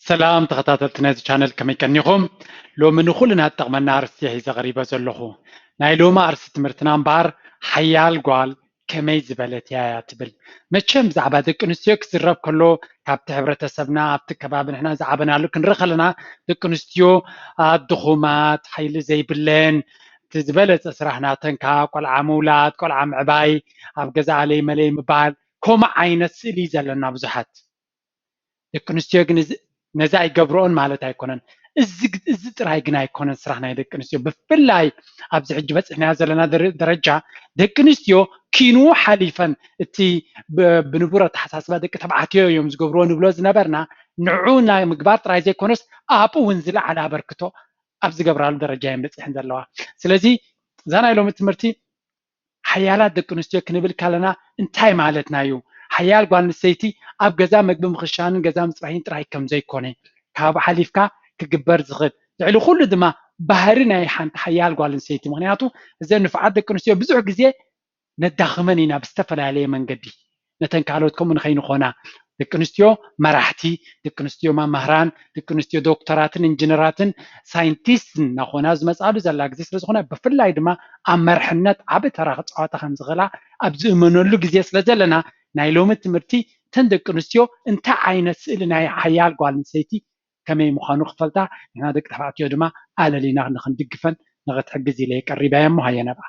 ሰላም ተኸታተልቲ ናይዚ ቻነል፣ ከመይ ቀኒኹም? ሎሚ ንኹልና ዝጠቕመና ኣርእስቲ ሒዘ ቀሪበ ዘለኹ። ናይ ሎሚ ኣርእስቲ ትምህርትና እምበኣር ሓያል ጓል ከመይ ዝበለት እያ እያ ትብል። መቸም ብዛዕባ ደቂ ኣንስትዮ ክዝረብ ከሎ ካብቲ ሕብረተሰብና ኣብቲ ከባቢ ንሕና ዝዓበናሉ ክንርኢ ከለና ደቂ ኣንስትዮ ድኹማት፣ ሓይሊ ዘይብለን፣ እቲ ዝበለፀ ስራሕ ናተን ከዓ ቆልዓ ምውላድ፣ ቆልዓ ምዕባይ፣ ኣብ ገዛ ኣለይ መለይ ምባል፣ ከምኡ ዓይነት ስእሊ እዩ ዘለና ብዙሓት። ደቂ ኣንስትዮ ግን ነዚ ኣይገብርኦን ማለት ኣይኮነን። እዚ ጥራይ ግን ኣይኮነን ስራሕ ናይ ደቂ ኣንስትዮ። ብፍላይ ኣብዚ ሕጂ በፂሕናዮ ዘለና ደረጃ ደቂ ኣንስትዮ ኪንኡ ሓሊፈን እቲ ብንቡር ኣተሓሳስባ ደቂ ተባዕትዮ እዮም ዝገብርዎ ንብሎ ዝነበርና ንዑ ናይ ምግባር ጥራይ ዘይኮነስ ኣብኡ እውን ዝለዓለ ኣበርክቶ ኣብ ዝገብራሉ ደረጃ እየን በፂሐን ዘለዋ። ስለዚ እዛ ናይ ሎሚ ትምህርቲ ሓያላት ደቂ ኣንስትዮ ክንብል ከለና እንታይ ማለትና እዩ? ሓያል ጓል ኣንስተይቲ ኣብ ገዛ መግቢ ምኽሻንን ገዛ ምፅራይን ጥራይ ከም ዘይኮነ ካብኡ ሓሊፍካ ክግበር ዝኽእል ልዕሊ ኩሉ ድማ ባህሪ ናይ ሓንቲ ሓያል ጓል ኣንስተይቲ። ምኽንያቱ እዘን ንፉዓት ደቂ ኣንስትዮ ብዙሕ ግዜ ነዳኽመን ኢና ብዝተፈላለየ መንገዲ ነተን ካልኦት ከምኡ ንኸይንኾና። ደቂ ኣንስትዮ መራሕቲ፣ ደቂ ኣንስትዮ መምህራን፣ ደቂ ኣንስትዮ ዶክተራትን ኢንጂነራትን ሳይንቲስትን እናኾና ዝመፃሉ ዘላ ግዜ ስለ ዝኾነ ብፍላይ ድማ ኣብ መርሕነት ዓቢ ተራ ክፃወታ ከም ዝኽእላ ኣብ ዝእመነሉ ግዜ ስለ ዘለና ናይ ሎሚ ትምህርቲ እተን ደቂ ኣንስትዮ እንታይ ዓይነት ስእሊ ናይ ሓያል ጓል ኣንስተይቲ ከመይ ምዃኑ ክፈልጣ ንሕና ደቂ ተባዕትዮ ድማ ኣለሊና ንኽንድግፈን ንኽትሕግዝ ኢለ ቀሪበያ እሞ ሃየ ነብዓ።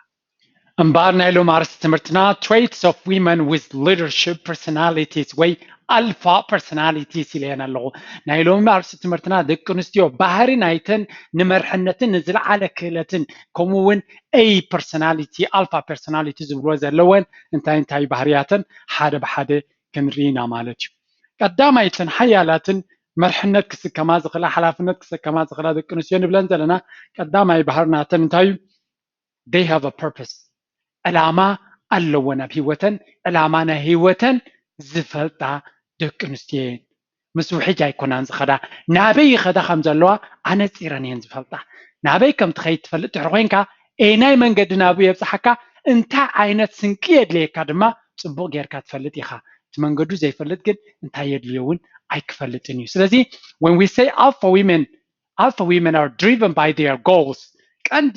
እምበኣር ናይ ሎም ኣርእስቲ ትምህርትና traits of women with leadership personalities ወይ ኣልፋ personalities ኢለየን ኣለኹ። ናይ ሎም ኣርእስቲ ትምህርትና ደቂ ኣንስትዮ ባህሪ ናይተን ንመርሕነትን ንዝለዓለ ክእለትን ከምኡ እውን A personality ኣልፋ personality ዝብልዎ ዘለወን እንታይ እንታይ ባህርያተን ሓደ ብሓደ ክንርኢ ኢና ማለት እዩ። ቀዳማይትን ሓያላትን መርሕነት ክስከማ ዝኽእላ ሓላፍነት ክስከማ ዝኽእላ ደቂ ኣንስትዮ ንብለን ዘለና ቀዳማይ ባህሪ ናተን እንታይ እዩ? They have a purpose። ዕላማ ኣለወን ኣብ ህይወተን። ዕላማ ናይ ህይወተን ዝፈልጣ ደቂ ኣንስትዮ እየን። ምስ ውሕጅ ኣይኮናን ዝኸዳ። ናበይ ይኸዳ ከም ዘለዋ ኣነፂረን እየን ዝፈልጣ። ናበይ ከም ትኸይድ ትፈልጥ ድሕሪ ኮይንካ ኤናይ መንገዲ ናብኡ የብፅሓካ እንታይ ዓይነት ስንቂ የድልየካ ድማ ፅቡቕ ጌርካ ትፈልጥ ኢኻ። እቲ መንገዱ ዘይፈልጥ ግን እንታይ የድልዮ እውን ኣይክፈልጥን እዩ። ስለዚ when we say alpha women, alpha women are driven by their goals. ቀንዲ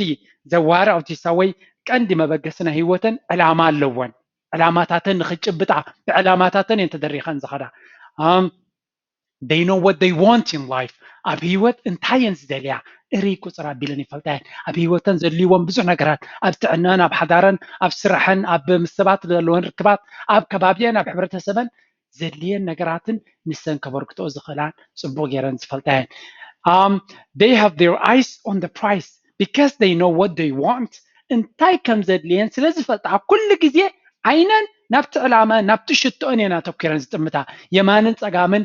ዘዋሪ ኣውቲሳ ወይ ቀንዲ መበገሲ ናይ ህይወተን ዕላማ ኣለወን። ዕላማታተን ንኽጭብጣ ብዕላማታተን እየን ተደሪኸን ዝኸዳ። They know what they want in life። ኣብ ህይወት እንታይ እየን ዝደልያ እርይ ቁፅር ኣቢለን ይፈልጣ እየን። ኣብ ህይወተን ዘድልይዎም ብዙሕ ነገራት ኣብ ጥዕነን ኣብ ሓዳረን ኣብ ስራሐን ኣብ ምስ ሰባት ዘለወን ርክባት ኣብ ከባቢአን ኣብ ሕብረተሰበን ዘድልየን ነገራትን ንሰን ከበርክተኦ ዝኽእላን ፅቡቕ ገይረን ዝፈልጣ እየን። They have their eyes on the prize because they know what they want። እንታይ ከም ዘድልየን ስለ ዝፈልጣ ኩሉ ግዜ ዓይነን ናብቲ ዕላማ ናብቲ ሽቶአን እየን ኣተኪረን ዝጥምታ። የማንን ፀጋምን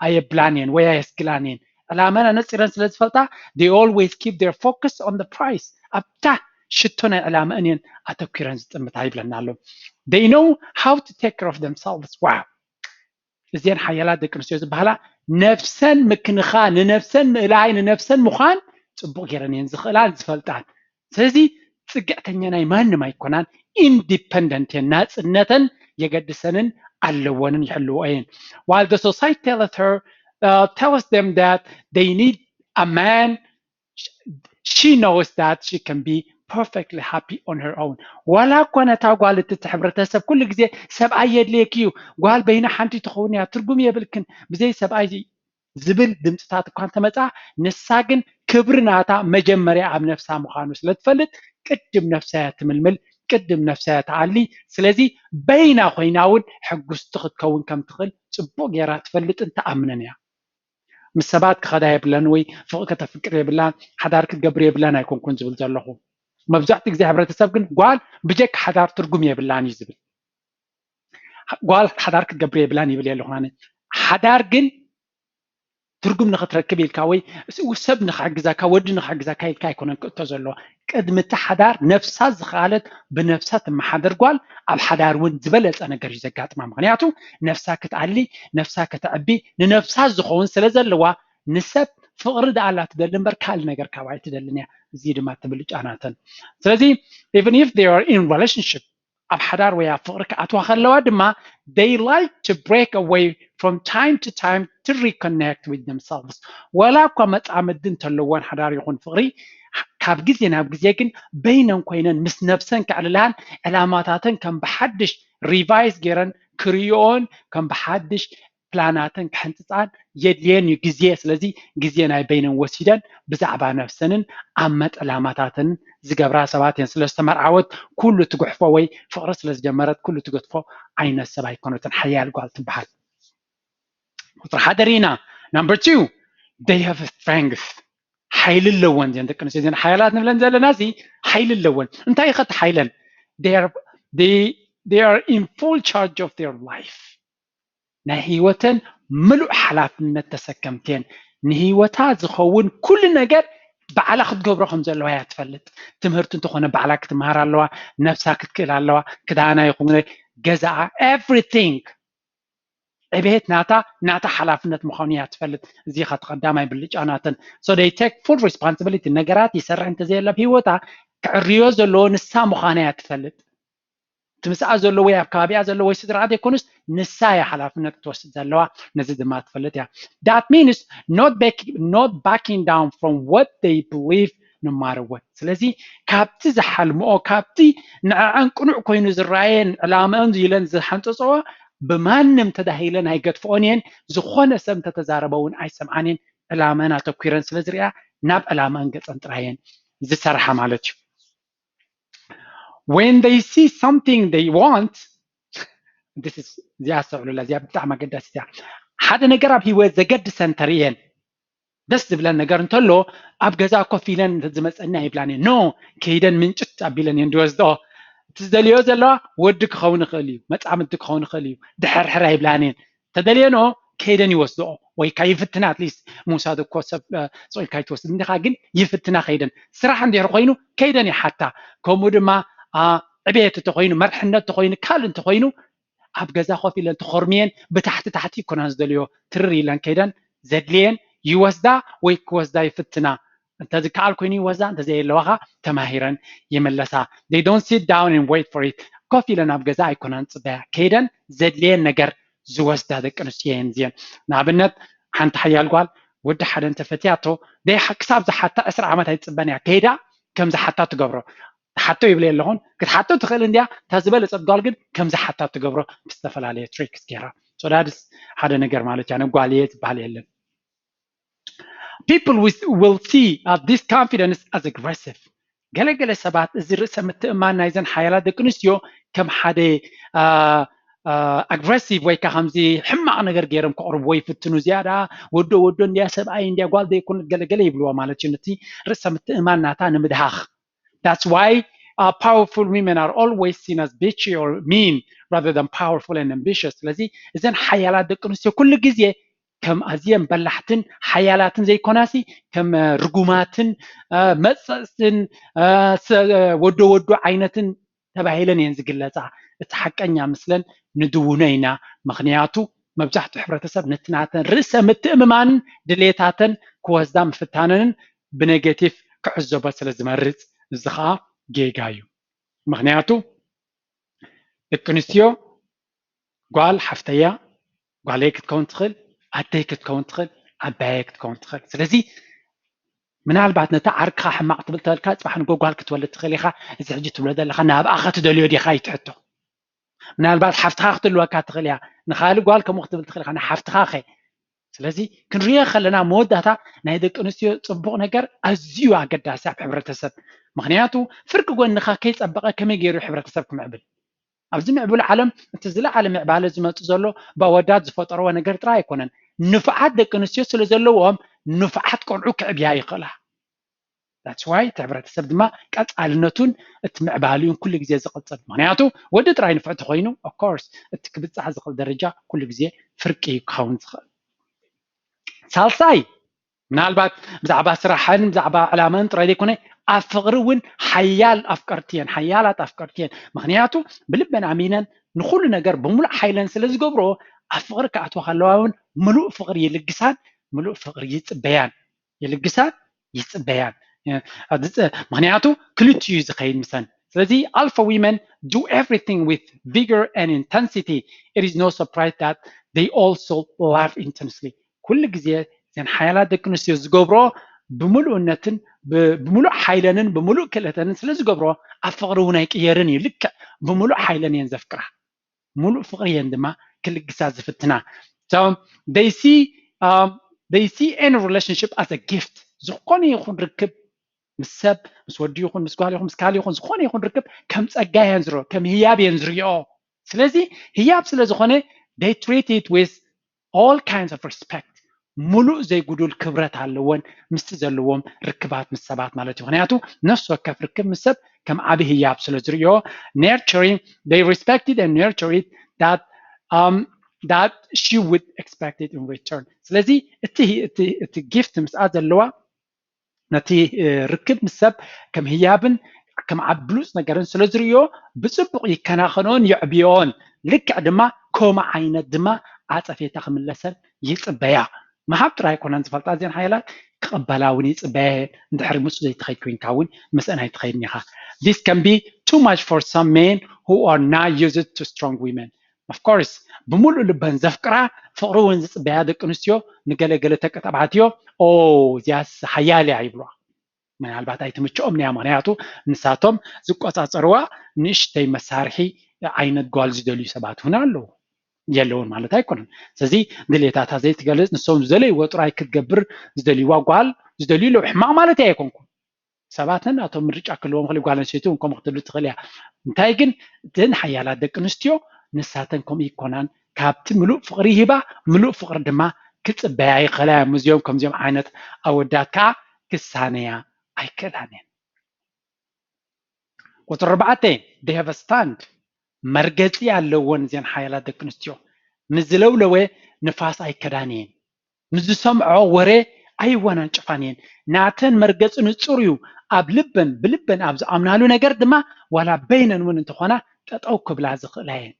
ኣየብላን እየን ወይ ኣየስግላን እየን። ዕላመን ኣነፂረን ስለ ዝፈልጣ they always keep their focus on the prize። ኣብታ ሽቶ ናይ ዕላመአን እየን ኣተኪረን ዝጥምታ ይብለና ኣሎ። They know how to take care of themselves። Wow። እዚአን ሓያላት ደቂ ኣንስትዮ ዝበሃላ ነብሰን ምክንኻን ንነብሰን ምእላይ ንነብሰን ምዃን ፅቡቕ ገይረን እየን ዝኽእላን ዝፈልጣን። ስለዚ ፅግዕተኛ ናይ ማንም ኣይኮናን። Independent እየን። ናፅነተን የገድሰንን ኣለወንን ይሕልዎ እየን። While the society tells her, uh, tells them that they need a man, she knows that she can be perfectly happy on her own። ዋላ እኳ ነታ ጓል እቲ ሕብረተሰብ ኩሉ ግዜ ሰብኣይ የድልየኪ እዩ፣ ጓል በይና ሓንቲ ትኸውን እያ፣ ትርጉም የብልክን ብዘይ ሰብኣይ ዝብል ድምፅታት እኳ እንተመፃ ንሳ ግን ክብሪ ናታ መጀመርያ ኣብ ነፍሳ ምዃኑ ስለ ትፈልጥ ቅድም ነፍሳ እያ ትምልምል፣ ቅድም ነፍሳ እያ ትኣሊ። ስለዚ በይና ኮይና እውን ሕጉስቲ ክትከውን ከም ትኽእል ፅቡቕ ገይራ ትፈልጥን ትኣምንን እያ። ምስ ሰባት ክኸዳ የብለን ወይ ፍቕ ከተፍቅር የብላን ሓዳር ክትገብር የብላን ኣይኮንኩን ዝብል ዘለኹ። መብዛሕትኡ ግዜ ሕብረተሰብ ግን ጓል ብጀካ ሓዳር ትርጉም የብላን እዩ ዝብል። ጓል ሓዳር ክትገብር የብላን ይብል የለኹን ኣነ። ሓዳር ግን ትርጉም ንኽትረክብ ኢልካ ወይ ሰብ ንኽሕግዘካ ወዲ ንኽሕግዘካ ኢልካ ኣይኮነን ክእቶ ዘለዎ። ቅድሚ እቲ ሓዳር ነፍሳ ዝኸኣለት ብነፍሳ ትመሓደር ጓል ኣብ ሓዳር እውን ዝበለፀ ነገር እዩ ዘጋጥማ። ምኽንያቱ ነፍሳ ክትኣሊ ነፍሳ ከተዕቢ ንነፍሳ ዝኸውን ስለ ዘለዋ ንሰብ ፍቕሪ ደኣ ኣላ ትደሊ እምበር ካልእ ነገር ካብኣ ኣይትደልን እያ። እዚ ድማ እቲ ብልጫ ናተን። ስለዚ even if they are in relationship ኣብ ሓዳር ወይ ኣብ ፍቕሪ ክኣትዋ ከለዋ ድማ they like to break away from time to time to reconnect with themselves። ዋላ እኳ መጻምዲ እንተለዎን ሓዳር ይኹን ፍቕሪ፣ ካብ ግዜ ናብ ግዜ ግን በይነን ኮይነን ምስ ነብሰን ከዕልላን ዕላማታተን ከም ብሓድሽ ሪቫይዝ ገይረን ክርእዮን ከም ብሓድሽ ፕላናተን ክሕንፅፃን የድልየን እዩ ግዜ። ስለዚ ግዜ ናይ በይነን ወሲደን ብዛዕባ ነብሰንን ኣብ መጠላማታተንን ዝገብራ ሰባት እየን። ስለ ዝተመርዓወት ኩሉ ትጉሕፎ ወይ ፍቕሪ ስለ ዝጀመረት ኩሉ ትገድፎ ዓይነት ሰብ ኣይኮነትን። ሓያል ጓል ትበሃል። ቁፅሪ ሓደ ርኢና። Number two, they have strength። ሓይሊ ኣለወን እዘን ደቂ ኣንስትዮ እዘን ሓያላት ንብለን ዘለና እዚ ሓይሊ ኣለወን። እንታይ ከ እቲ ሓይለን? They are, they, they are in full charge of their life። ናይ ህይወተን ምሉእ ሓላፍነት ተሰከምቲ እየን። ንህይወታ ዝኸውን ኩሉ ነገር ባዕላ ክትገብሮ ከም ዘለዋ እያ ትፈልጥ። ትምህርቲ እንተኾነ ባዕላ ክትመሃር ኣለዋ፣ ነብሳ ክትክእል ኣለዋ፣ ክዳና ይኹን ገዛኣ፣ everything። ዕቤት ናታ ናታ ሓላፍነት ምዃኑ እያ ትፈልጥ። እዚ ኸ እቲ ቀዳማይ ብልጫ ናተን። So they take full responsibility። ነገራት ይሰርሕ እንተዘየለ ኣብ ህይወታ ክዕርዮ ዘለዎ ንሳ ምዃና እያ ትፈልጥ። እቲ ምስኣ ዘሎ ወይ ኣብ ከባቢኣ ዘሎ ወይ ስድራኣ ዘይኮኑስ ንሳ እያ ሓላፍነት ክትወስድ ዘለዋ። ነዚ ድማ ትፈልጥ እያ። That means not back, not backing down from what they believe no matter what። ስለዚ ካብቲ ዝሓልምኦ ካብቲ ንዕዐን ቅኑዕ ኮይኑ ዝረኣየን ዕላምአን ኢለን ዝሓንፀፅኦ ብማንም ተዳሂለን ኣይገድፍኦን እየን። ዝኾነ ሰብ እንተተዛረበ እውን ኣይሰምዓን እየን። ዕላመን ኣተኲረን ስለ ዝሪኣ ናብ ዕላመን ገፀን ጥራየን ዝሰርሓ ማለት እዩ። When they see something they want, this is እዚኣ ኣስተውዕሉላ፣ እዚኣ ብጣዕሚ ኣገዳሲት እያ። ሓደ ነገር ኣብ ህይወት ዘገድሰን ተርእየን ደስ ዝብለን ነገር እንተሎ ኣብ ገዛ ኮፍ ኢለን ዝመፀኒ ኣይብላን እየን። ኖ፣ ከይደን ምንጭት ኣቢለን እየን ዝወስድኦ። እቲ ዝደልዮ ዘለዋ ወዲ ክኸውን ይኽእል እዩ፣ መፃምድቲ ክኸውን ይኽእል እዩ፣ ድሕርሕር ኣይብላን እየን። ተደልየንኦ ከይደን ይወስድኦ ወይ ከዓ ይፍትና። At least ምውሳድ እኮ ሰብ ጾይልካ ይትወስድ እንዲኻ፣ ግን ይፍትና ከይደን። ስራሕ እንድሕር ኮይኑ ከይደን ይሓታ። ከምኡ ድማ ዕቤት እንተኮይኑ፣ መርሕነት እንተኮይኑ፣ ካልእ እንተኮይኑ ኣብ ገዛ ኮፍ ኢለን ተኾርምየን ብታሕቲ ታሕቲ ይኮናን ዝደልዮ፣ ትርር ኢለን ከይደን ዘድልየን ይወስዳ ወይ ክወስዳ ይፍትና። እንተዝከኣል ኮይኑ ይወስዳ፣ እንተዘየለዋ ኸዓ ተማሂረን ይምለሳ። They don't sit down and wait for it። ኮፍ ኢለን ኣብ ገዛ ኣይኮናን ዝፅበያ፣ ከይደን ዘድልየን ነገር ዝወስዳ ደቂ ኣንስትዮ እየን እዚአን። ንኣብነት ሓንቲ ሓያል ጓል ወዲ ሓደ እንተፈትያቶ ክሳብ ዝሓታ ዕስራ ዓመት ኣይትፅበን እያ። ከይዳ ከም ዝሓታ ትገብሮ። ትሓቶ ይብለ ኣለኹን፣ ክትሓቶ ትኽእል እንድያ። እታ ዝበለፀት ጓል ግን ከም ዝሓታ ትገብሮ ብዝተፈላለየ ትሪክስ ገይራ። So that is ሓደ ነገር ማለት እያ። ነጓልየ ዝበሃል የለን። People will see this confidence as aggressive። ገለገለ ሰባት እዚ ርእሰ ምትእማን ናይዘን ሓያላት ደቂ ኣንስትዮ ከም ሓደ ኣግረሲቭ ወይ ከዓ ከምዚ ሕማቕ ነገር ገይሮም ከቕርብዎ ይፍትኑ። እዚኣ ደኣ ወዶ ወዶ እንድያ፣ ሰብኣይ እንድያ፣ ጓል ዘይኮነት ገለገለ ይብልዋ ማለት እዩ። ነቲ ርእሰ ምትእማን ናታ ንምድሃኽ። That's why powerful women are always seen as bitchy or mean rather than powerful and ambitious። ስለዚ እዘን ሓያላት ደቂ ኣንስትዮ ኩሉ ግዜ ከም ኣዝየን በላሕትን ሓያላትን ዘይኮናሲ ከም ርጉማትን መፀፅትን ወዶ ወዶ ዓይነትን ተባሂለን እየን ዝግለፃ። እቲ ሓቀኛ ምስለን ንድውኖ ኢና። ምኽንያቱ መብዛሕትኡ ሕብረተሰብ ነቲ ናተን ርእሰ ምትእምማንን ድሌታተን ክወስዳ ምፍታነንን ብኔጌቲቭ ክዕዘቦ ስለ ዝመርፅ፣ እዚ ከዓ ጌጋ እዩ። ምኽንያቱ ደቂ ኣንስትዮ ጓል ሓፍተያ፣ ጓለይ ክትከውን ትኽእል፣ ኣደይ ክትከውን ትኽእል፣ ዓባየይ ክትከውን ትኽእል። ስለዚ ምናልባት ነታ ዓርክኻ ሕማቕ ትብል ተበልካ፣ ፅባሕ ንጎ ጓል ክትወልድ ትኽእል ኢኻ። እዚ ሕጂ ትብሎ ዘለኻ ናብኣ ኸ ትደልዮ ዲኻ እዩ እቲ ሕቶ። ምናልባት ሓፍትኻ ክትህልወካ ትኽእል እያ፣ ንኻልእ ጓል ከምኡ ክትብል ትኽእል ኢኻ፣ ንሓፍትኻ ኸ? ስለዚ ክንሪኦ ከለና መወዳእታ ናይ ደቂ ኣንስትዮ ፅቡቕ ነገር ኣዝዩ ኣገዳሲ ኣብ ሕብረተሰብ። ምኽንያቱ ፍርቂ ጎንኻ ከይፀበቐ ከመይ ገይሩ ሕብረተሰብ ክምዕብል? ኣብዚ ምዕቡል ዓለም እቲ ዝለዓለ ምዕባለ ዝመፅእ ዘሎ ብኣወዳት ዝፈጠርዎ ነገር ጥራይ ኣይኮነን። ንፉዓት ደቂ ኣንስትዮ ስለ ዘለዎም ንፉዓት ቆልዑ ክዕብያ ይኽእላ። That's why እቲ ሕብረተሰብ ድማ ቀፃልነቱን እቲ ምዕባሊኡን ኩሉ ግዜ ዝቕፅል። ምኽንያቱ ወዲ ጥራይ ንፉዕ ተኾይኑ of course እቲ ክብፃሕ ዝኽእል ደረጃ ኩሉ ግዜ ፍርቂ እዩ ክኸውን ዝኽእል። ሳልሳይ ምናልባት ብዛዕባ ስራሕን ብዛዕባ ዕላመን ጥራይ ዘይኮነ ኣብ ፍቕሪ እውን ሓያል ኣፍቀርቲ እየን፣ ሓያላት ኣፍቀርቲ እየን። ምኽንያቱ ብልበን ኣሚነን ንኹሉ ነገር ብምሉእ ሓይለን ስለ ዝገብሮ ኣብ ፍቕሪ ክኣትዋ ከለዋ እውን ምሉእ ፍቕሪ ይልግሳን ምሉእ ፍቕሪ ይፅበያን፣ ይልግሳን ይፅበያን። ምኽንያቱ ክልቲኡ እዩ ዝኸይድ ምሰን። ስለዚ alpha women do everything with vigor and intensity. It is no surprise that they also love intensely። ኩሉ ግዜ እዘን ሓያላት ደቂ ኣንስትዮ ዝገብሮ ብምሉእነትን ብ- ብምሉእ ሓይለንን ብምሉእ ክእለተንን ስለ ዝገብሮ ኣብ ፍቕሪ እውን ኣይቅየርን እዩ። ልክዕ ብምሉእ ሓይለን እየን ዘፍቅራ፣ ምሉእ ፍቕሪ እየን ድማ ክልግሳ ዝፍትና። So they see um, they see any relationship as a gift። ዝኾነ ይኹን ርክብ ምስ ሰብ ምስ ወዲ ይኹን ምስ ጓል ይኹን ምስ ካል ይኹን ዝኾነ ይኹን ርክብ ከም ጸጋ እየን ዝርኦ፣ ከም ህያብ እየን ዝርኦ። ስለዚ ህያብ ስለ ዝኾነ they treat it with all kinds of respect። ሙሉእ ዘይጉዱል ክብረት ኣለዎን ምስቲ ዘለዎም ርክባት ምስ ሰባት ማለት እዩ። ምክንያቱ ነፍሲ ወከፍ ርክብ ምስ ሰብ ከም ዓቢ ህያብ ስለ ዝርእዮ nurturing they respect it and nurture it that um, that she would expect it in return። ስለዚ እቲ እቲ እቲ gift ምስኣ ዘለዋ ነቲ ርክብ ምስ ሰብ ከም ህያብን ከም ዓቢ ብሉፅ ነገርን ስለ ዝርእዮ ብፅቡቕ ይከናኸኖን የዕብዮን። ልክዕ ድማ ከምኡ ዓይነት ድማ ዓፀፌታ ክምለሰን ይፅበያ። ምሃብ ጥራይ ኣይኮነን ዝፈልጣ እዚን ሓያላት ክቕበላ እውን ይፅበያ። እንድሕሪ ምስኡ ዘይትኸይድ ኮይንካ እውን ምስአን ኣይትኸይድን ኢኻ። This can be too much for some men who are not used to strong women. Of course ብምሉእ ልበን ዘፍቅራ ፍቕሪ እውን ዝፅበያ ደቂ ኣንስትዮ ንገለገለ ደቂ ተባዕትዮ ኦ እዚያስ ሓያል እያ ይብልዋ። ምናልባት ኣይትምችኦም እያ፣ ምክንያቱ ንሳቶም ዝቆፃፀርዋ ንእሽተይ መሳርሒ ዓይነት ጓል ዝደልዩ ሰባት እውን ኣለዉ። የለውን ማለት ኣይኮነን። ስለዚ ድሌታታ ዘይትገልፅ ንሶም ዝደለይዎ ጥራይ ክትገብር ዝደልይዋ ጓል ዝደልዩ ኣለዉ። ሕማቕ ማለት ኣይኮንኩን። ሰባት ነናቶም ምርጫ ክህልዎም ክእል፣ ጓል ኣንስተይቲ እውን ከምኡ ክትብል ትኽእል እያ። እንታይ ግን እተን ሓያላት ደቂ ኣንስትዮ ንሳተን ከምኡ ይኮናን፣ ካብቲ ምሉእ ፍቕሪ ይህባ ምሉእ ፍቕሪ ድማ ክፅበያ ይኽእላ እዮም። እዚኦም ከምዚኦም ዓይነት ኣወዳት ከዓ ክሳነያ ኣይክእላን እየን። ቁፅሪ ኣርባዕተ they have a stand። መርገፂ ኣለወን እዘን ሓያላት ደቂ ኣንስትዮ። ምስ ዝለውለወ ንፋስ ኣይከዳን እየን። ንዝሰምዖ ወረ ኣይወናንጭፋን እየን። ናተን መርገፂ ንፁር እዩ። ኣብ ልበን ብልበን ኣብ ዝኣምናሉ ነገር ድማ ዋላ በይነን እውን እንተኾና ጠጠው ክብላ ዝኽእላ እየን።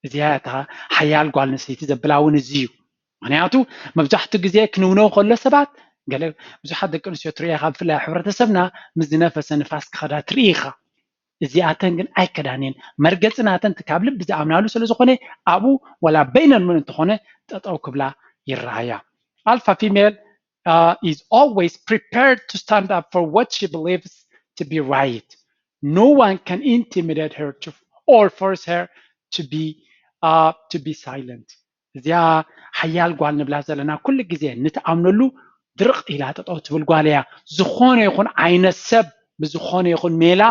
እዚኣ እታ ሓያል ጓል ኣንስተይቲ ዘብላ እውን እዚ እዩ። ምክንያቱ መብዛሕትኡ ግዜ ክንውነው ከሎ ሰባት ገለ ብዙሓት ደቂ ኣንስትዮ ትርእያ ካብ ብፍላይ ኣብ ሕብረተሰብና ምስ ዝነፈሰ ንፋስ ክኸዳ ትርኢ ኢኻ። እዚኣተን ግን ኣይከዳን እየን። መርገፂ ናተን እቲ ካብ ልቢ ዝኣምናሉ ስለ ዝኾነ ኣብኡ ዋላ በይነን እውን እንተኾነ ጠጠው ክብላ ይረኣያ። Alpha female uh, is always prepared to stand up for what she believes to be right. No one can intimidate her to, or force her to be uh, to be silent. እዚኣ ሓያል ጓል ንብላ ዘለና ኩሉ ግዜ ንትኣምነሉ ድርቕ ኢላ ጠጠው ትብል ጓል እያ። ዝኾነ ይኹን ዓይነት ሰብ ብዝኾነ ይኹን ሜላ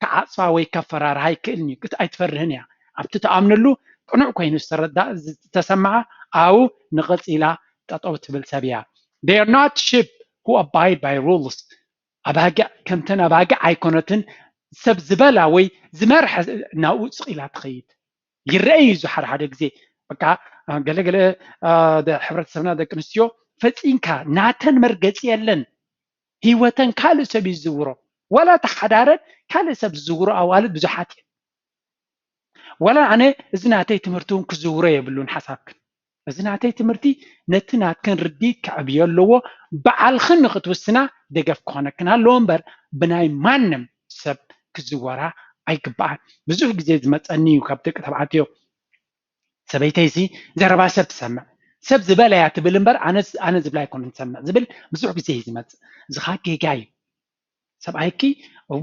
ክዓፅፋ ወይ ከፈራርሃ ኣይክእልን እዩ። ክት ኣይትፈርህን እያ። ኣብቲ ትኣምነሉ ቅኑዕ ኮይኑ ዝተረዳ ዝተሰማዓ ኣብኡ ንቕፅ ኢላ ጠጠው ትብል ሰብ እያ። They are not sheep who abide by rules። ኣባጊዕ ከምተን ኣባጊዕ ኣይኮነትን። ሰብ ዝበላ ወይ ዝመርሐ ናብኡ ስቕ ኢላ ትኸይድ። ይረአ እዩ እዚ ሓደ ሓደ ግዜ በቃ ገለገለ ሕብረተሰብና ደቂ ኣንስትዮ ፈፂንካ ናተን መርገፂ የለን። ህይወተን ካልእ ሰብ እዩ ዝዝውሮ። ዋላ እቲ ሓዳረን ካልእ ሰብ ዝዝውሮ ኣዋልድ ብዙሓት እየን። ዋላ ኣነ እዚ ናተይ ትምህርቲ እውን ክዝውሮ የብሉን ሓሳብክን። እዚ ናተይ ትምህርቲ ነቲ ናትክን ርድኢት ከዕብዮ ኣለዎ። ባዕልኽን ንክትውስና ደገፍ ክኾነክን ኣለዎ እምበር ብናይ ማንም ሰብ ክዝወራ ኣይግባኣን። ብዙሕ ግዜ ዝመፀኒ እዩ ካብ ደቂ ተባዕትዮ። ሰበይተይሲ ዘረባ ሰብ ትሰምዕ፣ ሰብ ዝበለያ ትብል እምበር ኣነ ኣነ ዝብላ ኣይኮነን ትሰምዕ ዝብል ብዙሕ ግዜ እዩ ዝመፅእ። እዚ ኸዓ ጌጋ እዩ። ሰብኣይኪ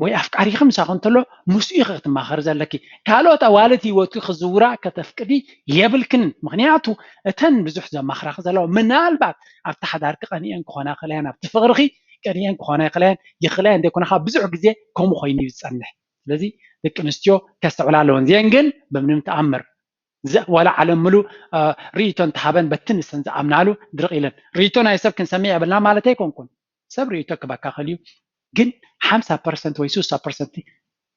ወይ ኣፍቃሪኺ ምሳኺ እንተሎ ምስኡ ኢኺ ክትማኸሪ ዘለኪ። ካልኦት ኣዋልድ ህይወትኪ ክዝውራ ከተፍቅዲ የብልክን። ምኽንያቱ እተን ብዙሕ ዘማኽራኺ ዘለዋ ምናልባት ኣብቲ ሓዳርኪ ቀኒኤን ክኾና ይኽእላ እየን፣ ኣብቲ ፍቕርኺ ቀኒኤን ክኾና ይኽእላ እየን፣ ይኽእላ እየን ዘይኮና ከዓ ብዙሕ ግዜ ከምኡ ኮይኑ እዩ ዝፀንሕ። ስለዚ ደቂ ኣንስትዮ ከስተውዕላ ኣለወን። እዚአን ግን ብምንም ተኣምር ዋላ ዓለም ምሉእ ርእይቶ እንተሃበን በቲ ንሰን ዝኣምናሉ ድርቕ ኢለን። ርእይቶ ናይ ሰብ ክንሰምዕ የብልና ማለት ኣይኮንኩን። ሰብ ርእይቶ ክበካኸል እዩ። ግን ሓምሳ ፐርሰንት ወይ ስሳ ፐርሰንት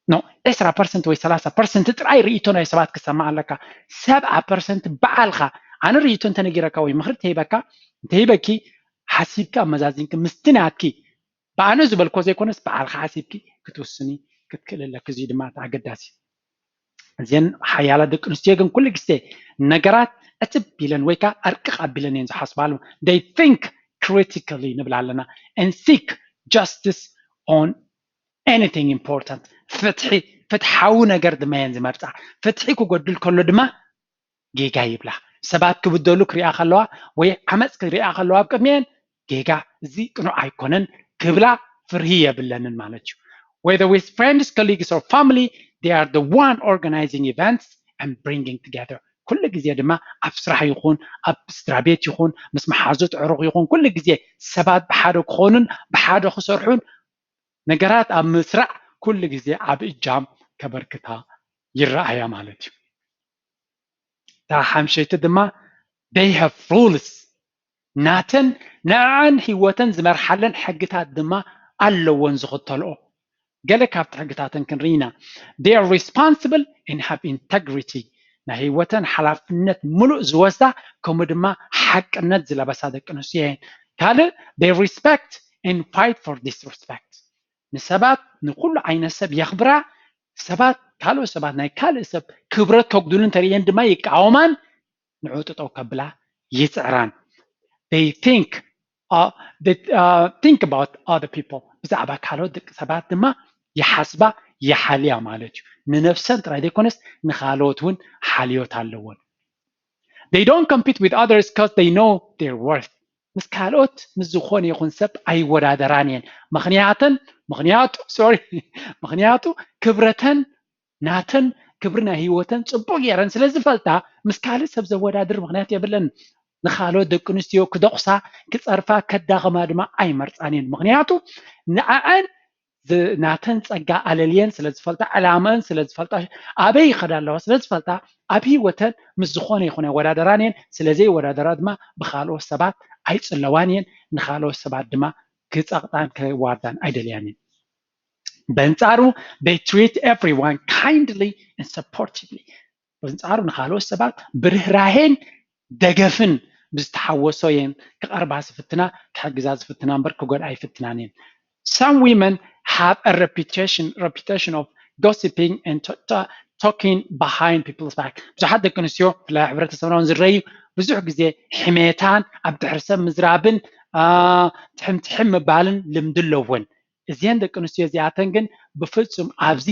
ኖ ዕስራ ፐርሰንት ወይ ሰላሳ ፐርሰንት ጥራይ ርእይቶ ናይ ሰባት ክሰማዕ ኣለካ። ሰብዓ ፐርሰንት በዓልኻ ኣነ ርእይቶ እንተነጊረካ ወይ ምኽሪ እንተሂበካ እንተሂበኪ ሓሲብካ ኣመዛዚንኪ ምስቲ ናትኪ ብኣነ ዝበልኮ ዘይኮነስ በዓልኻ ሓሲብኪ ክትውስኒ ክትክእል ኣለኪ። እዚ ድማ እቲ ኣገዳሲ። እዚን ሓያላት ደቂ ኣንስትዮ ግን ኩሉ ግዜ ነገራት ዕትብ ኢለን ወይ ከዓ ኣርቅቕ ኣቢለን እየን ዝሓስባሉ። They think critically ንብል ኣለና and seek justice on anything important። ፍትሒ ፍትሓዊ ነገር ድማ እየን ዝመርፃ። ፍትሒ ክጎድል ከሎ ድማ ጌጋ ይብላ። ሰባት ክብደሉ ክሪኣ ከለዋ ወይ ዓመፅ ክሪኣ ከለዋ ኣብ ቅድሚኤን ጌጋ እዚ ቅኑዕ ኣይኮነን ክብላ ፍርሂ የብለንን ማለት እዩ። Whether with friends, colleagues or family, they are the one organizing events and bringing together. ኩሉ ግዜ ድማ ኣብ ስራሕ ይኹን ኣብ ስድራ ቤት ይኹን ምስ መሓዙት ዕሩኽ ይኹን ኩሉ ግዜ ሰባት ብሓደ ክኾኑን ብሓደ ክሰርሑን ነገራት ኣብ ምስራዕ ኩሉ ግዜ ዓቢ እጃም ከበርክታ ይረኣያ ማለት እዩ። እታ ሓምሸይቲ ድማ they have rules ናተን ንዕዐን ህይወተን ዝመርሓለን ሕግታት ድማ ኣለዎን ዝኽተልኦ። ገለ ካብቲ ሕግታተን ክንርኢና። They are responsible and have integrity ናይ ህይወተን ሓላፍነት ምሉእ ዝወስዳ ከምኡ ድማ ሓቅነት ዝለበሳ ደቂ ኣንስትዮ እየን። ካልእ they respect and fight for disrespect ንሰባት ንኩሉ ዓይነት ሰብ የኽብራ። ሰባት ካልኦት ሰባት ናይ ካልእ ሰብ ክብረት ከጉድሉ እንተርእየን ድማ ይቃወማን ንዕኡ ጠጠው ከብላ ይፅዕራን። They think uh, they, uh, think about other people ብዛዕባ ካልኦት ደቂ ሰባት ድማ ይሓስባ ይሓልያ ማለት እዩ። ንነፍሰን ጥራይ ዘይኮነስ ንካልኦት እውን ሓልዮት ኣለዎን። They don't compete with others because they know their worth ምስ ካልኦት ምስ ዝኾነ ይኹን ሰብ ኣይወዳደራን እየን። ምክንያተን ምክንያቱ ሶሪ ምክንያቱ ክብረተን ናተን ክብሪ ናይ ህይወተን ፅቡቅ ገይረን ስለ ዝፈልጣ ምስ ካልእ ሰብ ዘወዳድር ምክንያት የብለን። ንካልኦት ደቂ ኣንስትዮ ክደቑሳ ክፀርፋ ከዳኸማ ድማ ኣይመርፃን እየን። ምክንያቱ ንዕዐን ናተን ፀጋ ኣለልየን ስለ ዝፈልጣ ዕላመአን ስለ ዝፈልጣ ኣበይ ይኸዳ ኣለዋ ስለ ዝፈልጣ ኣብ ህይወተን ምስ ዝኾነ ይኹን ኣይወዳደራን እየን። ስለ ዘይወዳደራ ድማ ብካልኦት ሰባት ኣይፅለዋን እየን። ንካልኦት ሰባት ድማ ክፀቕጣን ከዋርዳን ኣይደልያን እየን። በንፃሩ they treat everyone kindly and supportively በንፃሩ ንካልኦት ሰባት ብርህራሄን ደገፍን ብዝተሓወሶ እየን ክቐርባ ዝፍትና ክሕግዛ ዝፍትና እምበር ክጎድኣ ይፍትናን እየን። Some women have a reputation reputation of gossiping and talking behind people's back ብዙሓት ደቂ ኣንስትዮ ብፍላይ ሕብረተሰብና እውን ዝረዩ ብዙሕ ግዜ ሕሜታን ኣብ ድሕሪ ሰብ ምዝራብን ትሕም ትሕም ምባልን ልምዲ ኣለወን። እዚአን ደቂ ኣንስትዮ እዚኣተን ግን ብፍፁም ኣብዚ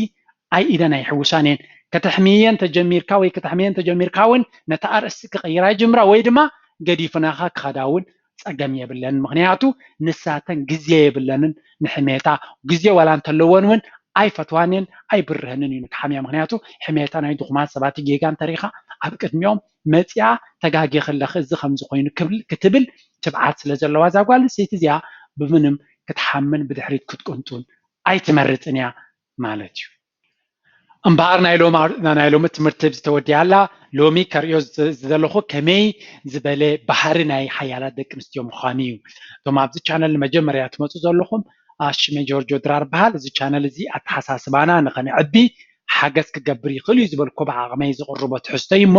ኣይ ኢደን ኣይሕውሳን እየን። ከተሕምየን ተጀሚርካ ወይ ከተሕምየን ተጀሚርካ እውን ነቲ ኣርእስቲ ክቕይራ ይጅምራ ወይ ድማ ገዲፍናኻ ክኸዳ እውን ፀገም የብለን። ምክንያቱ ንሳተን ግዜ የብለንን ንሕሜታ። ግዜ ዋላ እንተለወን እውን ኣይፈትዋንን ኣይብርህንን እዩ ንክሓምያ። ምክንያቱ ሕሜታ ናይ ድኹማት ሰባት ጌጋ እንተሪኢኻ ኣብ ቅድሚኦም መፂኣ ተጋጊ ከለኺ እዚ ከምዚ ኮይኑ ክትብል ትብዓት ስለ ዘለዋ እዛ ጓል ኣንስተይቲ እዚኣ ብምንም ክትሓምን ብድሕሪት ክትቁንጡን ኣይትመርፅን እያ ማለት እዩ። እምበኣር ናይ ሎሚ ትምህርቲ ዝተወዲኣላ ሎሚ ከርእዮ ዝደለኹ ከመይ ዝበለ ባህሪ ናይ ሓያላት ደቂ ኣንስትዮ ምዃኑ እዩ። እቶም ኣብዚ ቻነል ንመጀመርያ ትመፁ ዘለኹም ኣሽመ ጆርጆ ድራር በሃል። እዚ ቻነል እዚ ኣተሓሳስባና ንኸነዕቢ ሓገዝ ክገብር ይኽእል እዩ ዝበልኩ ብዓቕመይ ዝቕርቦ ትሕዝቶ እዩ እሞ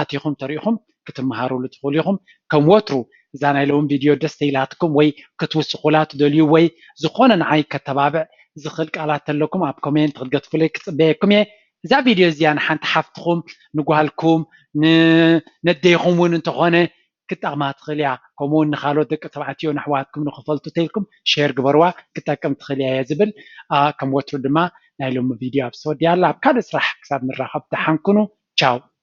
ኣቲኹም ተሪኢኹም ክትመሃሩሉ ትኽእሉ ኢኹም። ከም ወትሩ እዛ ናይ ሎሚ ቪድዮ ደስ ተይላትኩም ወይ ክትውስኹላ ትደልዩ ወይ ዝኾነ ንዓይ ከተባብዕ ዝኽእል ቃላት ተለኩም ኣብ ኮሜንት ክትገትፉለይ ክፅበየኩም እየ። እዛ ቪድዮ እዚኣ ንሓንቲ ሓፍትኹም ንጓልኩም ነደይኹም እውን እንተኾነ ክጠቕማ ትኽእል እያ። ከምኡውን ንካልኦት ደቂ ተባዕትዮ ንኣሕዋትኩም ንክፈልጡ ተይልኩም ሼር ግበርዋ ክጠቅም ትኽእል እያ እየ ዝብል። ከም ወትሩ ድማ ናይ ሎሚ ቪድዮ ኣብ ዝተወዲኣላ ኣብ ካልእ ስራሕ ክሳብ ንራኸብ ደሓንኩኑ። ቻው።